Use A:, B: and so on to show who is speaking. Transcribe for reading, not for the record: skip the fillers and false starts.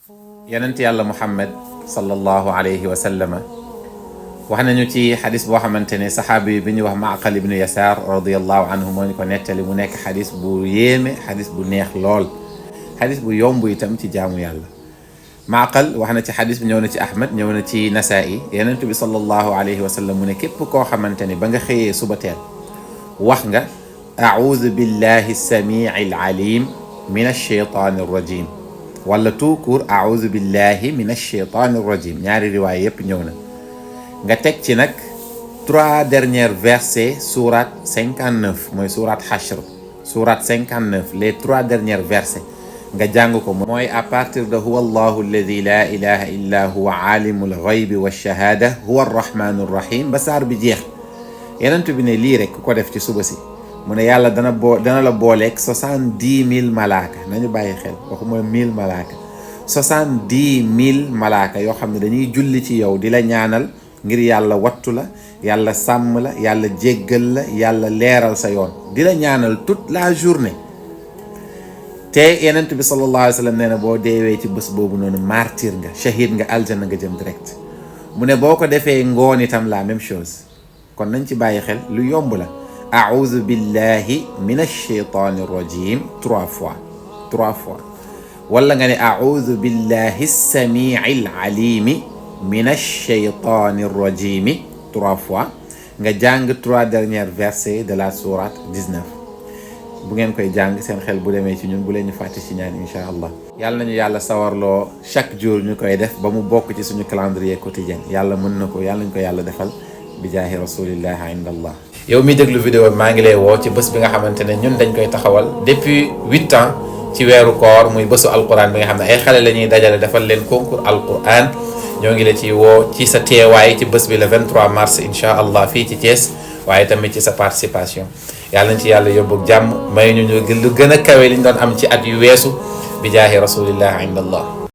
A: yonent yàlla muhammad sallallahu alayhi wa sallama wax nañu ci xadis boo xamante ne saxaabi bi ñuy wax Maqal ibnu Yasaar radiyallahu anhu moo ñu ko nettali mu nekk xadis bu yéeme xadis bu neex lool xadis bu yomb itam ci jaamu yàlla. Maqal wax na ci xadis bi ñëw na ci Ahmad ñëw na ci Nasaa'i yonent bi sallallahu alayhi wa sallam mu ne képp koo xamante ne ba nga xëyee suba teel wax nga a'uudu billahi samii al-alim min ash-shaytaani ar-rajim wala tout court a'uudu billahi min ash-shaytaani ar-rajim ñaari riwaay yépp ñëw na nga teg ci nag 3 derniers versets sourate 59 mooy sourate Hashr sourate 59 les 3 derniers versets nga jàng ko mooy à partir de huwa allahu alladi la ilaha illa huwa alimul ghaybi wash-shahada huwa ar-rahmanu ar-rahim ba saar bi jeex yenent bi ne lii rek ku ko def ci suba si mu ne yàlla dana la booleeg 70,000 malaaka nañu bàyyi xel waxuma 1000 malaaka 70,000 malaaka yoo xam ne dañuy julli ci yow di la ñaanal ngir yàlla wattu la yàlla sàmm la yàlla jéggal la yàlla leeral sa yoon di la ñaanal toute la journée. te yenent bi sallallahu alayhi wa sallam nee na boo deewee ci bés boobu noonu martyr nga shahid nga aljana nga jëm direct mu ne boo ko defee ngoon itam la même chose kon nañ ci bàyyi xel lu yomb la. a'uuzu billahi min ash-shaytaani rajim 3 fois wala nga ne a'uuzu billahi as-samii al-aliimi min ash-shaytaani rajim 3 fois nga jàng 3 derniers versets de la sourate 19 bu ngeen koy jàng seen xel bu demee ci ñun bu leen ñu fàtte ci ñaan insha allah. yàlla nañu yàlla sawarloo chaque jour ñu koy def ba mu bokk ci suñu calendrier quotidien yàlla mën na ko yàlla nañu ko yàlla defal bi jaahi rasulillahi inda allah. yow mi déglu vidéo bi maa ngi lay woo ci bés bi nga xamante ne ñun dañ koy taxawal depuis 8 ans ci weeru koor muy bésu alquran bi nga xam ne ay xale la ñuy dajale defal leen concours alquran ñoo ngi la ciy woo ci sa teewaay ci bés bi le 23 mars incha allah fii ci Thiès waaye tamit ci sa participation yàlla nañ ci yàlla yóbbu jàmm may ñu lu gën a kawe li ñu doon am ci at yu weesu bi jaahi rasulillah inda allah